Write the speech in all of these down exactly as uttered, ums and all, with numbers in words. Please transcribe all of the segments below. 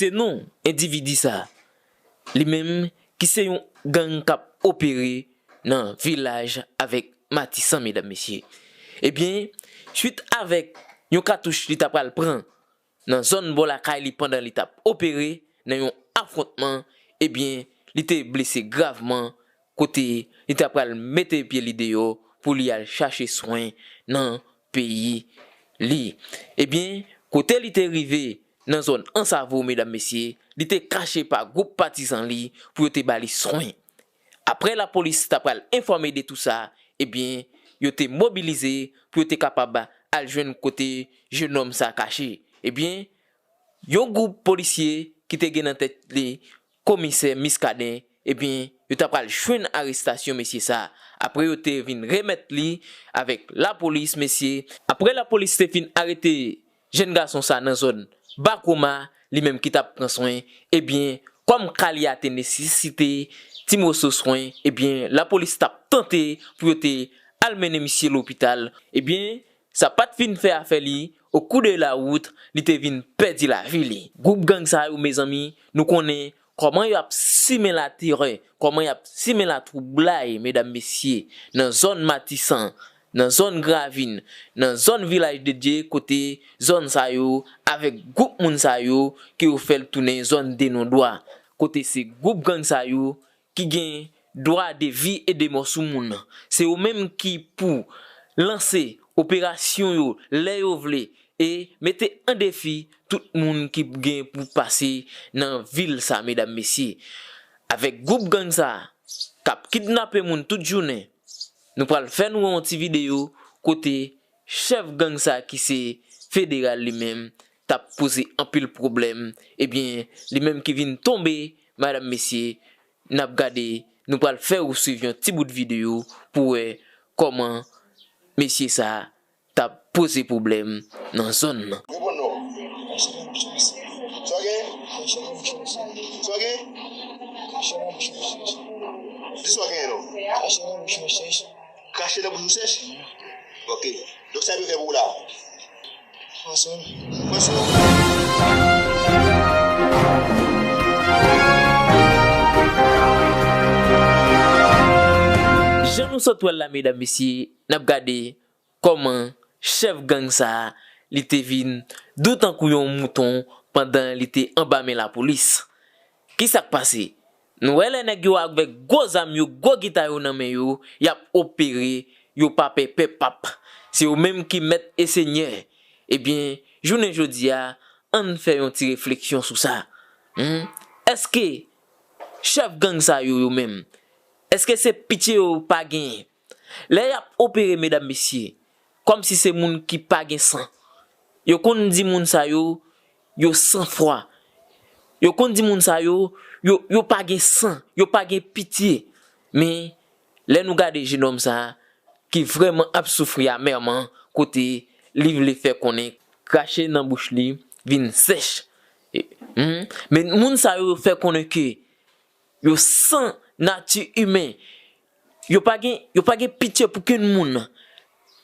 Se non endividi sa, li menm ki se yon gang k ap opere nan vilaj avèk Matisan, medam, mesye. Ebyen, swit avèk yon katouch li ta pral pran nan zòn bò lakay li pandan li t ap opere nan yon afwontman, ebyen, li te blese gravman, kote li ta pral mete pye li deyò pou li al chache swen nan peyi li. Ebyen, kote li te rive nan zòn Ansavo, medam, mesye, li te kache pa gwoup patizan li pou yo te ba li swen. Apre lapolis ta pral enfòme de tou sa, ebyen, yo te mobilize pou yo te kapab al jwenn kote jennonm sa kache. Ebyen, yon gwoup polisye ki te gen nan tèt li komisè Muscadin, ebyen, yo ta pral jwenn arestasyon mesye sa. Apre yo te vin remèt li avèk lapolis, mesye. Apre lapolis te fin arete jèn gason sa nan zòn Bakoma, li menm ki t ap pran swen, ebyen, kòm ka li a te nesesite ti moso swen, ebyen, lapolis t ap tante pou yo te al mennen misye lopital. Ebyen, sa pa t fin fè afè li, au cours de la route, li te vin pèdi lavi li. Gwoup gang sa yo, mezanmi, nou konnen kòman y ap simen laterè, kòman y ap simen latwoublay, medam, mesye, nan zòn Matisan, nan zòn Gravin, nan zòn Vilaj de Dye, kote zòn sa yo, avèk gwoup moun sa yo, ke yo fè l tounen zòn de non dwa, kote se gwoup gang sa yo ki gen dwa de vi e de mò sou moun. Se yo menm ki pou lanse operasyon yo lè yo vle e mete an defi tout moun ki gen pou pase nan vil sa, medam, mesye. Avèk gwoup gang sa k ap kidnape moun tout jounen, nou pral fè nou yon ti videyo kote chèf gang sa ki se Federal li menm t ap poze anpil pwoblèm. Ebyen, li menm ki vin tonbe, medam, mesye, n ap gade, nou pral fè ou swiv yon ti bout videyo pou wè kòman mesye sa t ap poze pwoblèm nan zòn nan. Reponn non. Sa w gen? Sa w gen? Di sa w gen non. Krache nan bouch ou sèch? Ok. Donk sa yo fè pou ou la? Pran swen. Pran swen. Jan nou sot wè l la, medam, mesye, n ap gade kòman chèf gang sa a, li te vin dou tankou yon mouton pandan li te anba men lapolis. Ki sa k pase? Nou wè lè nèg yo avèk gwo zam yo, gwo gita yo nan men yo, y ap opere, yo pa pè pèp ap. Se yo menm ki mèt e senyè. Ebyen, jounen jodi a, ann fè yon ti refleksyon sou sa. Hmm? Èske chèf gang sa yo, yo menm, èske se pitye yo pa genyen? Lè y ap opere, medam, mesye, kòmsi se moun ki pa gen san. Yo konn di moun sa yo, yo san fwa. Yo konn di moun sa yo, yo, yo pa gen san, yo pa gen pitye. Men, lè nou gade jennonm sa a, ki vrèman ap soufri amèman, kote li vle fè konnen krache nan bouch li vin sèch. E, hmm, men moun sa yo fè konnen ke yo san nati imen. Yo pa gen, yo pa gen pitye pou kenn moun.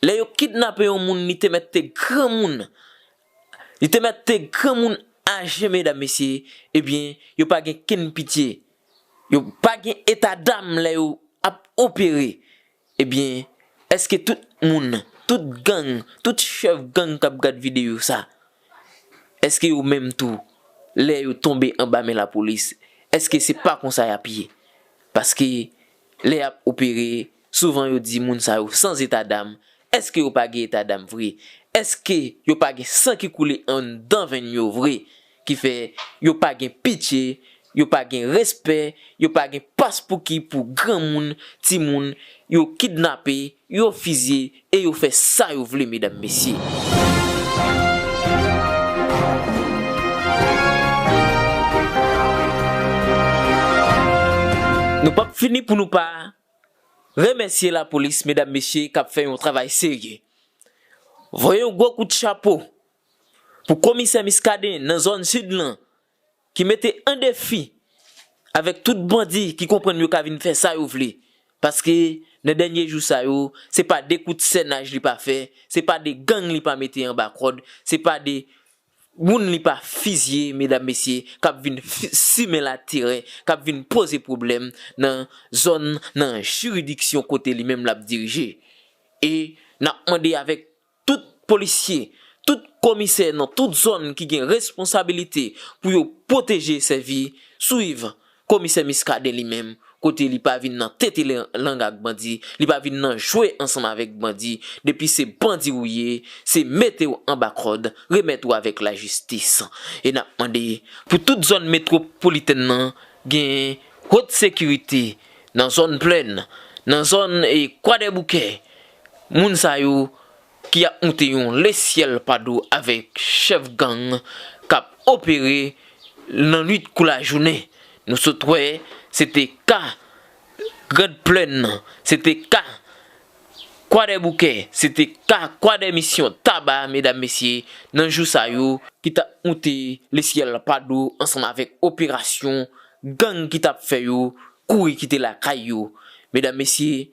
Lè yo kidnape yon moun, li te mèt te granmoun. Li te mèt te granmoun aje, medam, mesye. Ebyen, yo pa gen kenn pitye. Yo pa gen etadam lè yo ap opere. Ebyen, èske tout moun, tout gang, tout chèf gang k ap gad videyo sa, èske yo menm tou, lè yo tonbe anba men lapolis, èske se pa konsa y ap ye? Paske lè y ap opere, souvan yo di moun sa yo san etadam. Èske yo pa gen etadam vre? Èske yo pa gen san ki koule anndan venn yo vre? Ki fè yo pa gen pitye, yo pa gen respè, yo pa gen paspouki pou granmoun, timoun, yo kidnape, yo fizye e yo fè sa yo vle, medam, mesye. Nou p ap fini pou nou pa remèsye lapolis, medam, mesye, k ap fè yon travay serye. Voye yon gwo kout chapo pou komisè Muscadin nan zòn sid lan, ki mete an defi avèk tout bandi ki konprann yo ka vin fè sa yo vle. Paske nan dènye jou sa yo, se pa de kout sènaj li pa fè, se pa de gang li pa mete anba kòd, se pa de moun li pa fizye, medam, mesye, k ap vin fi-, simen laterè, k ap vin poze pwoblèm nan zòn, nan jiridiksyon kote li menm l ap dirije. E n ap mande avèk tout polisye, tout komisè nan tout zòn ki gen responsabilite pou yo pwoteje, sèvi, swiv komisè Muscadin li menm, kote li pa vin nan tete le-, lang ak bandi, li pa vin nan jwe ansanm avèk bandi. Depi se bandi ou ye, se mete w anba kòd, remèt ou avèk lajistis. E n ap mande pou tout zòn metwopolitèn nan gen wòt sekirite nan zòn plèn, nan zòn, e, Kwadèboukè. Moun sa yo ki ap moute yon lesyèl padou avèk chèf gang k ap opere nan nwit kou lajounen. Nou sot wè, se te ka Grand Plèn nan, se te ka Kwadèboukè, se te ka Kwadèmisyon, Taba, medam, mesye, nan jou sa yo, ki t ap moute lesyèl padou ansanm avèk operasyon gang ki t ap fè yo kouri kite lakay yo. Medam, mesye,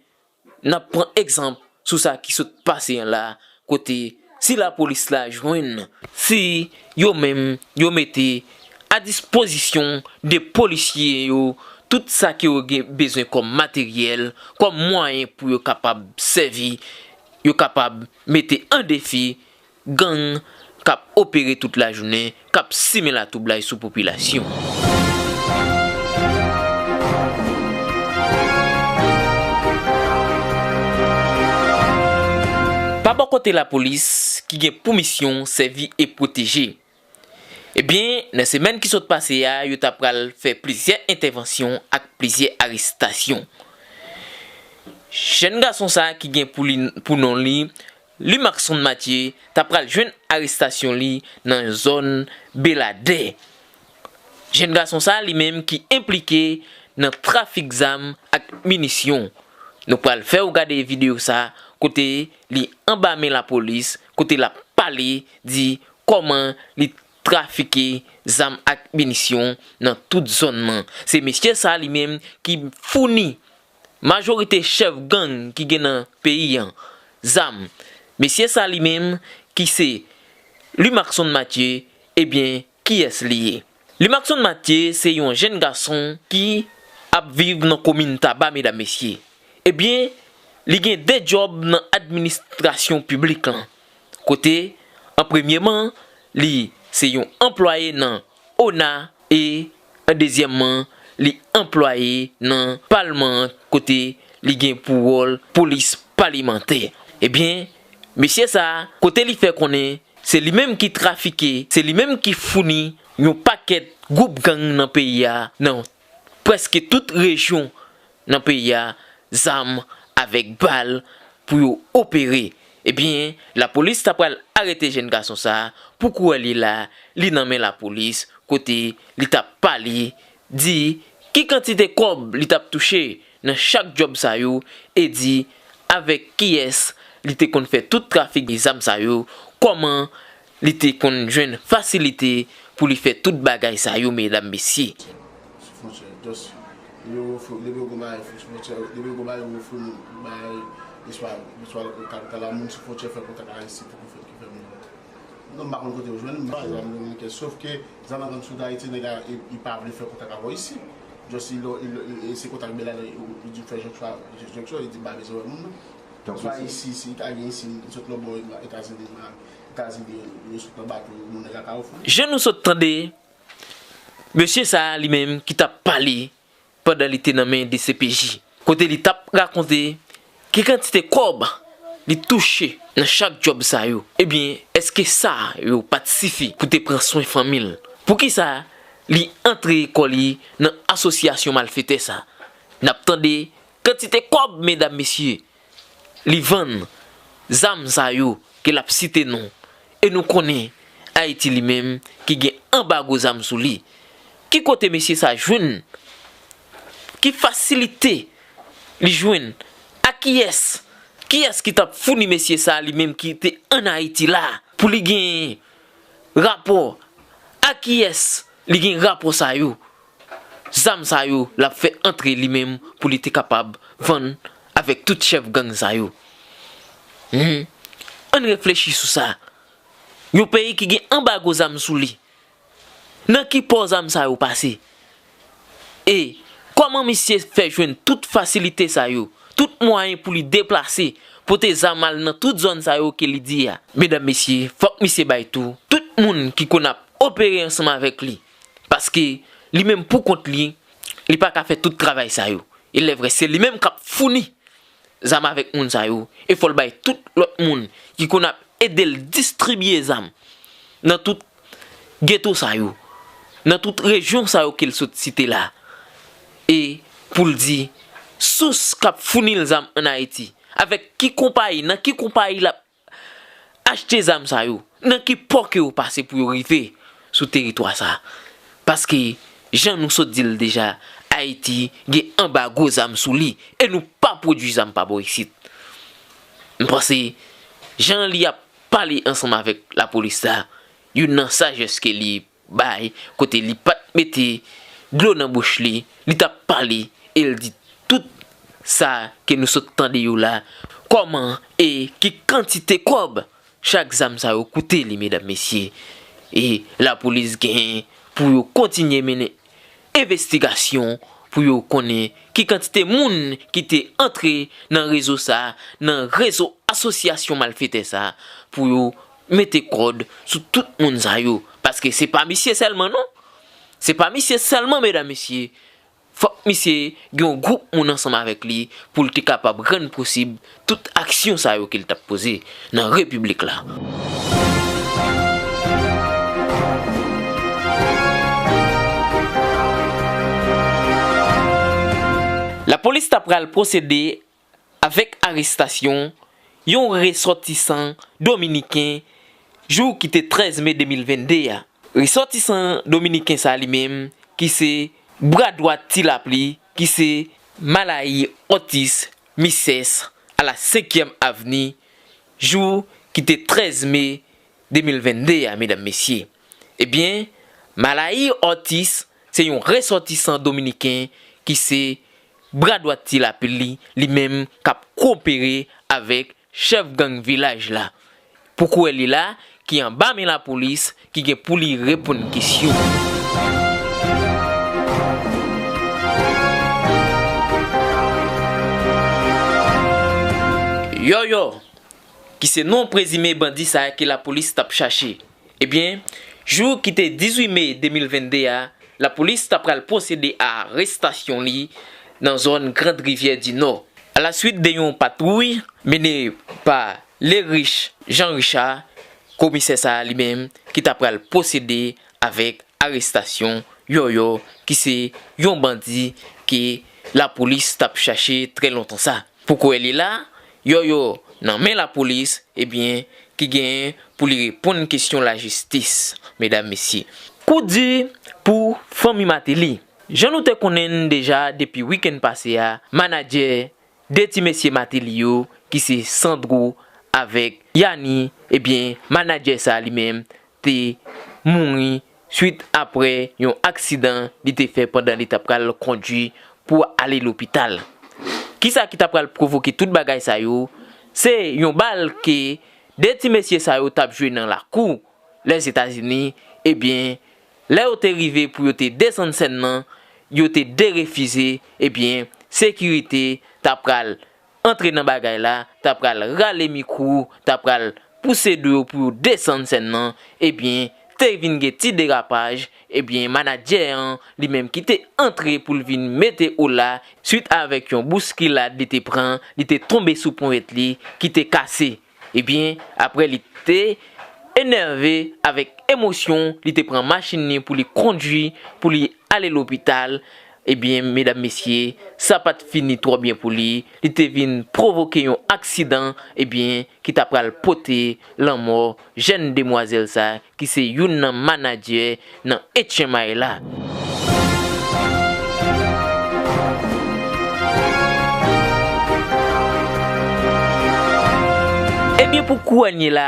n ap pran egzanp sou sa ki sot pase an la, kote si lapolis la jwenn, si yo menm yo mete a dispozisyon de polisye yo tout sa ke yo gen bezwen kòm materyèl, kòm mwayen pou yo kapab sèvi, yo kapab mete an defi gang k ap opere tout lajounen, k ap simen latwoublay sou popilasyon. Pa bò kote lapolis ki gen pou misyon sèvi e pwoteje. Ebyen, nan semèn ki sot pase a, yo ta pral fè plizyè entèvansyon ak plizyè arestasyon. Jèn gason sa ki gen pou li, pou non li, Lumaxon Mathieu, ta pral jwenn arestasyon li nan zòn Beladè. Jèn gason sa li menm ki enplike nan trafik zam ak minisyon. Nou pral fè w gade videyo sa kote li anba men lapolis, kote l ap pale, di kòman li trafike zam ak minisyon nan tout zòn nan. Se mesye sa li menm ki founi majorite chèf gang ki gen nan peyi an zam. Mesye sa li menm ki se Lumaxon Mathieu, ebyen, kiyès li ye? Lumaxon Mathieu se yon jèn gason ki ap viv nan komin Taba, medam, mesye. Ebyen, li gen de djòb nan administrasyon piblik lan. Kote, an premyeman, li se yon anplwaye nan ona e, an dezyèmman, li anplwaye nan palman an kote li gen pou wòl polis palimantè. Ebyen, mesye sa a, kote li fè konnen se li menm ki trafike, se li menm ki founi yon pakèt gwoup gang nan peyi a, nan prèske tout rejyon nan peyi a, zam avèk bal pou yo opere. Ebyen, lapolis ta pral arete jèn gason sa a, pou kounye a li la, li nan men lapolis, kote li t ap pale, di ki kantite kòb li t ap touche nan chak djòb sa yo, e di avèk kiyès li te konn fè tout trafik de zam sa yo, kòman li te konn jwenn fasilite pou li fè tout bagay sa yo, medam, mesye. Sou fwontyè, just, yo ofri, depi yo gon bagay sou fwontyè, depi yo gon bagay, yo ofri nou bay, eswa, eswa kapital la, moun sou fwontyè fè kontak ak Ayiti pou ki fè, ki fè moun. Non, m pa konn kote yo jwenn, m pa zam nan kès, sof ke zam nan sot Ayiti, nèg la, li, li pa vle fè kontak avè w isi. Just, li, li, li, li, se kontak Beladè, li, li di fè jonksyon, jonksyon, li di m pa bezwen wè moun nan. Swa isi, si ta gen isi, li sot lòt bò Etazini, Etazini, yo sot nan bato, moun nèg la ka ofri. Jan nou sot tande, mesye sa a li menm ki t ap pale pandan li te nan men D C P J, kote li t ap rakonte ki kantite kòb li touche nan chak djòb sa yo. Ebyen, èske sa yo pa t sifi pou te pran swen fanmi l? Poukisa li antre kò li nan asosyasyon malfetè sa? N ap tande kantite kòb, medam, mesye, li vann zam sa yo ke l ap site non. E nou konnen Ayiti li menm ki gen anbago zam sou li. Ki kote mesye sa jwenn? Ki fasilite li jwenn? A kiyès? Kiyès ki t ap founi mesye sa li menm ki te ann Ayiti la pou li gen rapò? A kiyès li gen rapò sa yo? Zam sa yo l ap fè antre li menm pou li te kapab vann avèk tout chèf gang sa yo. Hmm. Ann reflechi sou sa. Yon peyi ki gen anbago zam sou li. Nan ki pò zam sa yo pase? E kòman misye fè jwenn tout fasilite sa yo, tout mwayen pou li deplase, pote zam al nan tout zòn sa yo ke li di a? Medam, mesye, fòk misye bay tou tout moun ki konn ap opere ansanm avèk li. Paske li menm pou kont li, li pa ka fè tout travay sa yo. E lè vrè, se li menm k ap founi zam avèk moun sa yo, e fò l bay tout lòt moun ki konn ap ede l distribiye zam nan tout geto sa yo, nan tout rejyon sa yo ke l sot site la, e pou l di sous k ap founi l zam ann Ayiti, avèk ki konpayi, nan ki konpayi l ap achte zam sa yo, nan ki pò ke yo pase pou yo rive sou teritwa sa. Paske, jan nou sot di l deja, Ayiti gen anbago zam sou li, e nou pa pwodui zam pa bò isit. M panse, jan li ap pale ansanm avèk lapolis la, youn nan sajès ke li bay, kote li pa t mete dlo nan bouch li, li t ap pale, e l di tout sa ke nou sot tande yo la, kòman e ki kantite kòb chak zam sa yo koute li, medam, mesye. E lapolis gen pou yo kontinye mennen envestigasyon pou yo konnen ki kantite moun ki te antre nan rezo sa, nan rezo asosyasyon malfetè sa, pou yo mete kòd sou tout moun sa yo. Paske se pa misye sèlman, non. Se pa misye sèlman, medam, mesye. Fòk misye gen yon gwoup moun ansanm avèk li pou l te kapab rann posib tout aksyon sa yo ke l t ap poze nan repiblik la. Lapolis ta pral pwosede avèk arestasyon yon resòtisan dominiken jou ki te trèz me de mil venn de a. Resòtisan dominiken sa li menm, ki se bra dwat Ti Lapli, ki se Malaï Ortiz Mises à la Cinquième Avenue, jou ki te trèz me de mil venn de a, medam, mesye. Ebyen, Malaï Ortiz se yon resòtisan dominiken ki se bra dwat Ti Lapli, li menm k ap koopere avèk chèf gang Vilaj la. Pwokirè li la, ki anba men lapolis, ki gen pou li reponn kesyon. Yòyò, ki se non prezime bandi sa a ke lapolis t ap chache. Ebyen, jou ki te dizuit me de mil venn de a, lapolis ta pral pwosede a arestasyon li nan zòn Grand Rivière du Nord. Alaswit de yon patwouy mennen pa Lerich Jean Richard, komisè sa a li menm ki ta pral pwosede avèk arestasyon Yòyò, ki se yon bandi ke lapolis t ap chache trè lontan sa. Pwokirè li la, Yòyò nan men lapolis, ebyen, ki genyen pou li reponn kesyon lajistis, medam, mesye. Kou di pou fanmi Mateli. Jan nou te konnen l deja depi wikenn pase a, manadjè de ti mesye Mateli yo, ki se Sandro avèk Yani, ebyen, manadjè sa a li menm te mouri swit apre yon aksidan li te fè pandan li ta pral kondui pou ale lopital. Kisa ki ta pral pwovoke tout bagay sa yo? Se yon bal ke de ti mesye sa yo t ap jwe nan lakou Lèzetazini, ebyen, lè yo te rive pou yo te desann sèn nan, yo te derefize, ebyen, sekirite ta pral antre nan bagay la, ta pral rale mikwo, ta pral pouse do yo pou yo desann sèn nan, ebyen, te vin gen ti derapaj, ebyen, manadjè an, li menm ki te antre pou l vin mete ola, swit avèk yon bouskilad li te pran, li te tonbe sou ponyèt li, ki te kase. Ebyen, apre li te enève avèk emosyon, li te pran machin li pou li kondui, pou li ale lopital. Ebyen, medam, mesye, sa pa t fini twò byen pou li. Li te vin pwovoke yon aksidan, ebyen, ki ta pral pote lanmò jèn demwazèl sa, ki se youn nan manadjè nan Etchenmay la. Ebyen, pou kounye la,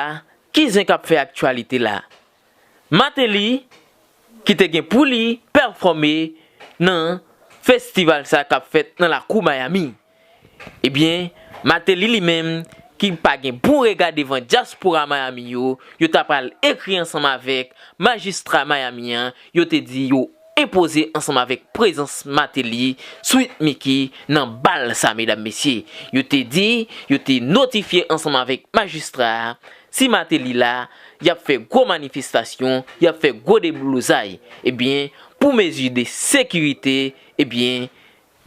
ki zen k ap fè aktyalite la? Martelly, ki te gen pou li pèfòme nan festival sa k ap fèt nan lakou Miami. Ebyen, Martelly li menm, ki pa gen bon rega devan dyaspora Miami yo, yo ta pral ekri ansanm avèk majistra Miami an, yo te di yo enpoze ansanm avèk prezans Martelly, Sweet Micky nan bal sa, medam, mesye. Yo te di, yo te notifye ansanm avèk majistra a, si Martelly la, y ap fè gwo manifestasyon, y ap fè gwo deblouzay. Ebyen, pou mezi de sekirite, ebyen,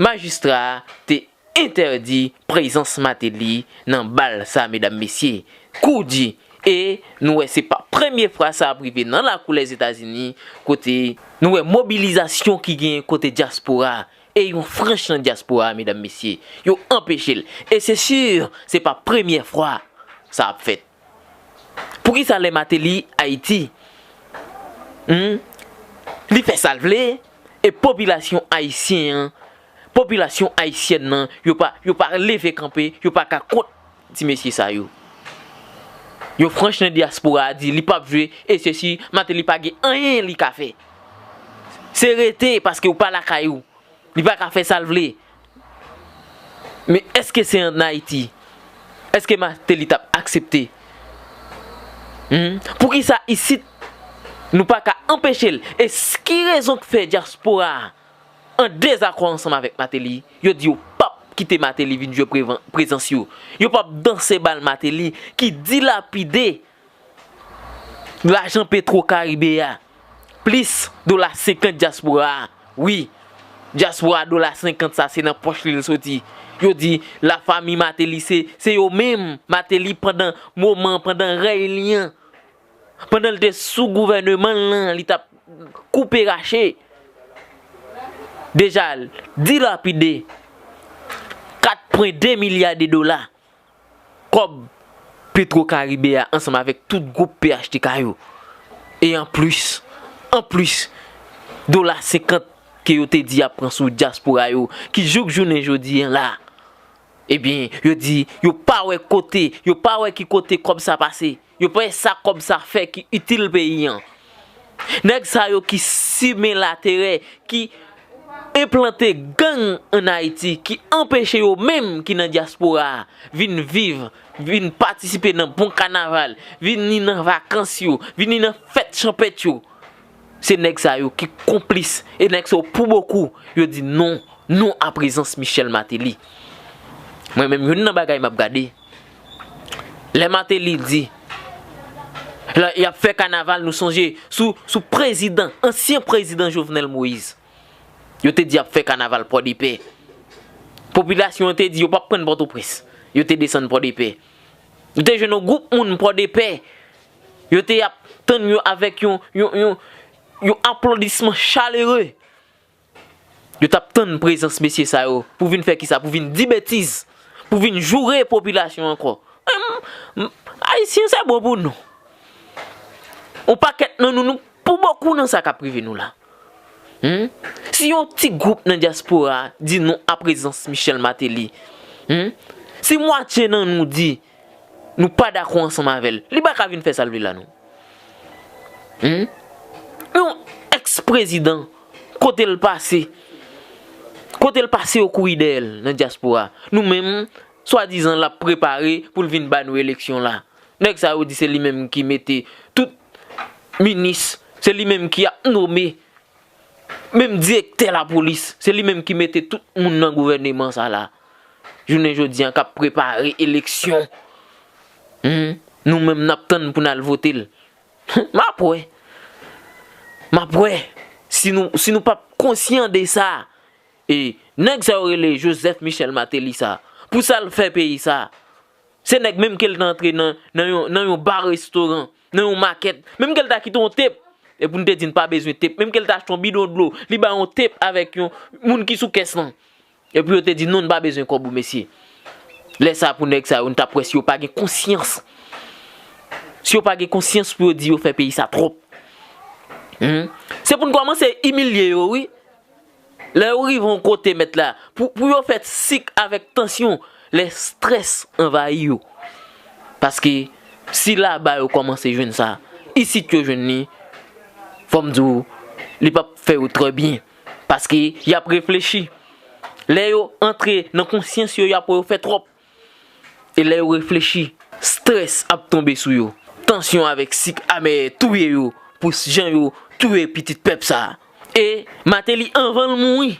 majistra a te entèdi prezans Martelly nan bal sa, medam, mesye. Kou di, e nou wè se pa premye fwa sa ap rive nan lakou Lèzetazini, kote nou wè mobilizasyon ki gen kote dyaspora, e yon franch nan dyaspora, medam, mesye, yo anpeche l. E se si, se pa premye fwa sa ap fèt. Poukisa lè Martelly Ayiti, hmm, li fè sa l vle, e popilasyon ayisyen an, popilasyon ayisyèn nan, yo pa, yo pa leve kanpe, yo pa ka kont ti mesye sa yo. Yon franch nan dyaspora a di li p ap jwe, e sesi, Martelly pa gen anyen li ka fè. Se rete, paske ou pa lakay ou. Li pa ka fè sa l vle. Men èske se ann Ayiti? Èske Martelly t ap aksepte? Hmm? Poukisa isit nou pa ka anpeche l? E s- ki rezon k fè dyaspora a an dezakò ansanm avèk Martelly? Yo di yo p ap kite Martelly vin jwe prevan- prezans yo. Yo p ap danse bal Martelly ki dilapide lajan Petro Karibe a, plis dola senkant dyaspora a. Wi, dyaspora dola senkant sa, se nan pòch li l soti. Yo di, lafanmi Martelly, se, se yo menm. Martelly, pandan moman, pandan rèy li an, pandan l te sou gouvèneman l lan, li t ap koupe rache. Deja, dilapide kat pwen de milya de dola. Kòb Petro Karibe a ansanm avèk tout gwoup P H T K yo. E anplis, anplis, dola senkant ke yo te di y ap pran sou dyaspora yo, ki jouk jounen jodi an la, ebyen, yo di, yo pa wè kote, yo pa wè ki kote kòb sa pase. Yo pa wè sa kòb sa fè ki itil peyi an. Nèg sa yo ki simen laterè, ki enplante gang ann Ayiti, ki anpeche yo menm ki nan dyaspora a vin viv, vin patisipe nan bon kanaval, vini nan vakans yo, vini nan fèt chanpèt yo. Se nèg sa yo ki konplis, e nèg sa yo pou bokou, yo di non, non a prezans Michel Martelly. Mwen menm, youn nan bagay m ap gade, lè Martelly di, lè y ap fè kanaval, nou sonje sou, sou prezidan, ansyen prezidan Jovenel Moïse. Yo te di y ap fè kanaval Pòdepè. Popilasyon an te di yo p ap pran Pòtoprens. Yo te desann Pòdepè. Yo te jwenn yon gwoup moun Pòdepè. Yo te ap tann yo avèk yon, yon, yon, yon aplodisman chalere. Yo t ap tann prezans mesye sa yo pou vin fè kisa? Pou vin di betiz, pou vin joure popilasyon ankò. Em, m- Ayisyen, se bon pou nou. On pakèt nan nou, nou pou bokou nan sa k ap rive nou la. Hmm? Si yon ti gwoup nan dyaspora a di non a prezans Michel Martelly, hmm? Si mwatye nan nou di nou pa dakò ansanm avè l, li pa ka vin fè sa l vle la non. Hmm? Yon èks prezidan, kote l pase, kote l pase yo kouri dèyè l nan dyaspora. Nou menm, swadizan l ap prepare pou l vin ba nou eleksyon la. Nèg sa yo di se li menm ki mete tout minis, se li menm ki ap nome menm direktè lapolis, se li menm ki mete tout moun nan gouvèneman sa la. Jounen jodi an k ap prepare eleksyon. Hmm? Nou menm n ap tann pou n al vote l. M ap wè. M ap wè. Si nou, si nou p ap konsyan de sa, e nèg sa yo rele Joseph Michel Martelly sa, pou sa l fè peyi sa, se nèg menm ke l ta antre nan, nan yon, nan yon ba restoran, nan yon makèt, menm ke l ta kite yon tep, e pou n te di n pa bezwen tep, menm ke l ta achte yon bidon dlo, li bay yon tep avèk yon moun ki sou kès lan. Epi yo te di non, n pa bezwen kòb ou, mesye. Lè sa pou nèg sa yo, n t ap wè si yo pa gen konsyans. Si yo pa gen konsyans pou yo di yo fè peyi sa twòp. Hmm? Se pou n kòmanse imilye yo, wi. Lè yo rive yon kote, mèt la, pou, pou yo fè sik avèk tansyon, lè estrès anvayi yo. Paske si laba yo kòmanse jwenn sa, isit yo jwenn li, fò m di w, li p ap fè yo trè byen. Paske y ap reflechi. Lè yo antre nan konsyans yo, y ap wè yo fè twòp. E lè yo reflechi, strès ap tonbe sou yo. Tansyon avèk sik amè touye yo pou jan yo touye pitit pèp sa a. E Mateli, anvan l mouri,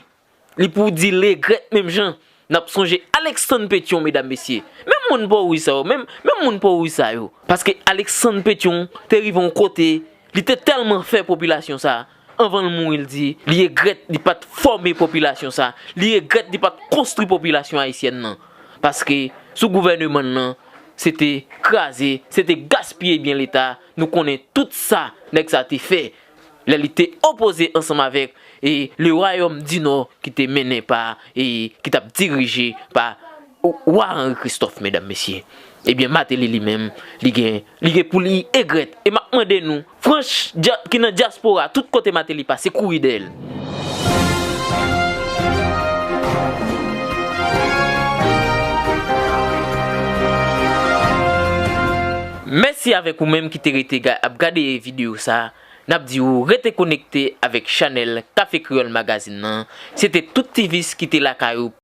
li pou di l regrèt menm jan. N ap sonje Alexandre Pétion, medam, mesye. Menm moun Pòwouj sa yo, menm, menm moun Pòwouj sa yo. Paske Alexandre Pétion te rive yon kote, li te tèlman fè popilasyon sa, anvan l mouri, l di, li regrèt li pa t fòme popilasyon sa, li regrèt li pa t konstwi popilasyon ayisyèn nan. Paske sou gouvènman l nan, se te kraze, se te gaspiye byen Leta, nou konnen tout sa nèg sa te fè. Lè li te opoze ansanm avèk, e, le Royaume du Nord ki te mennen pa, e, ki t ap dirije pa wa Henri Christophe, medam, mesye. Ebyen, Mateli li menm, li gen, li gen pou li regrèt. E m ap mande nou, Franch dya-, ki nan dyaspora, tout kote Mateli pase, kouri dèyè l. Mèsi avèk ou menm ki te rete ga-, ap gade videyo sa. N ap di w rete konekte avèk chanèl Kafe Kreyòl Magazine nan. Se te Tout Tivis ki te lakay ou.